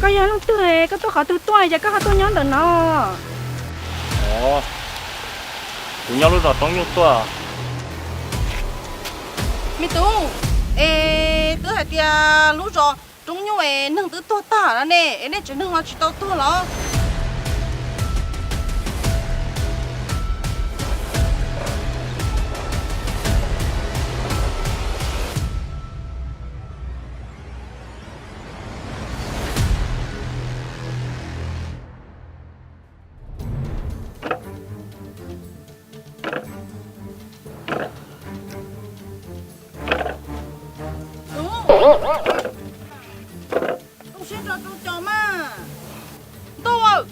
Koj yog leej twg, koj tuaj qhov twg tuaj, cas koj ho tuaj nyob ntawm no? Ov, kuv nyob lub zos Roob Nyuj tuaj. Me tub, es twb hais tias lub zos Roob Nyuj es neeg twb tuag tag no ne, es nej tsev neeg ho tsis tau tuag los? Ntuj,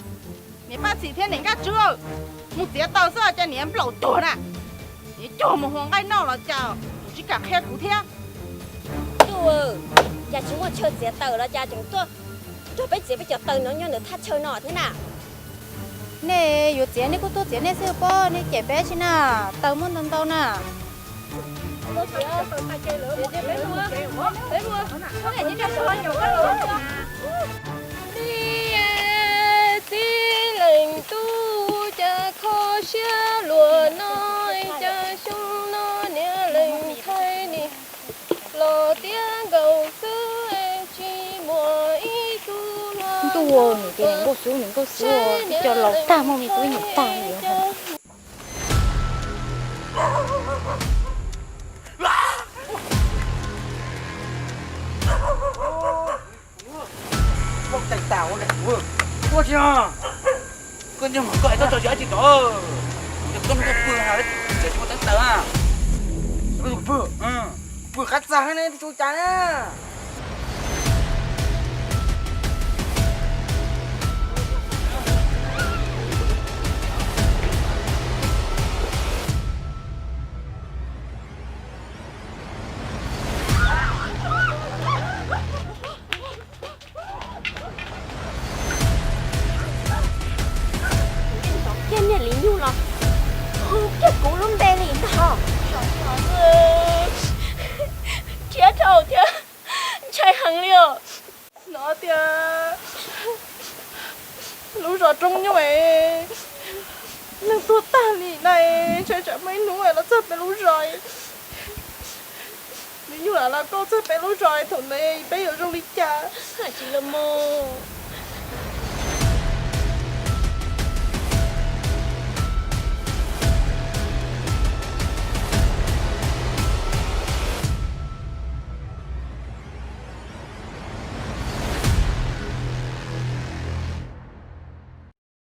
niam Paj Txhim thiab niam Nkaj Tswb, mus txiav taws xwb cas niam nplaum tuag na. Niam cuag mus hua nqaij noj los cas tsis kam qhia kuv thiab. Ntuj, cas tsis muaj chaw txiav taws los cas tseem tuaj nrog peb txiav peb cov taws no nyob ntawm thaj chaw no thiab na. Nej yuav txiav nej kuj tuaj txiav nej xwb pob, nej cem peb tsi na, taws muaj ntau ntau na. Txiv leej tub, cas kho siab luag no, cas xyoo no niam leej thaiv nim los tiav nkaus xwb, tsis muaj ib tug luag. Ntuj, nim ces nim nkauj xwb, nim nkauj xwb, cov laus tag muaj me tub ib nyuag tag li. Ua tsis, koj niag mas koj es koj tso tsis dab tsi rau, yog koj nug koj pw ha, tsis muaj teeb taws. Pw, pw qab txag ne, tsis ua cas na. Ntov kiag niag Lis Nyuj los hu kiag kuv lub npe li ntag. Rhiab dhau thiab ntshai heev li os. Hnov tias lub zos Roob Nyuj es neeg tuag tag li na, ntshai tsam muaj ib hnub los txog peb lub zos. Lis Nyuj, los koj txog peb lub zos thaum ntawd peb yuav zoo li cas? Hais tsis los mus.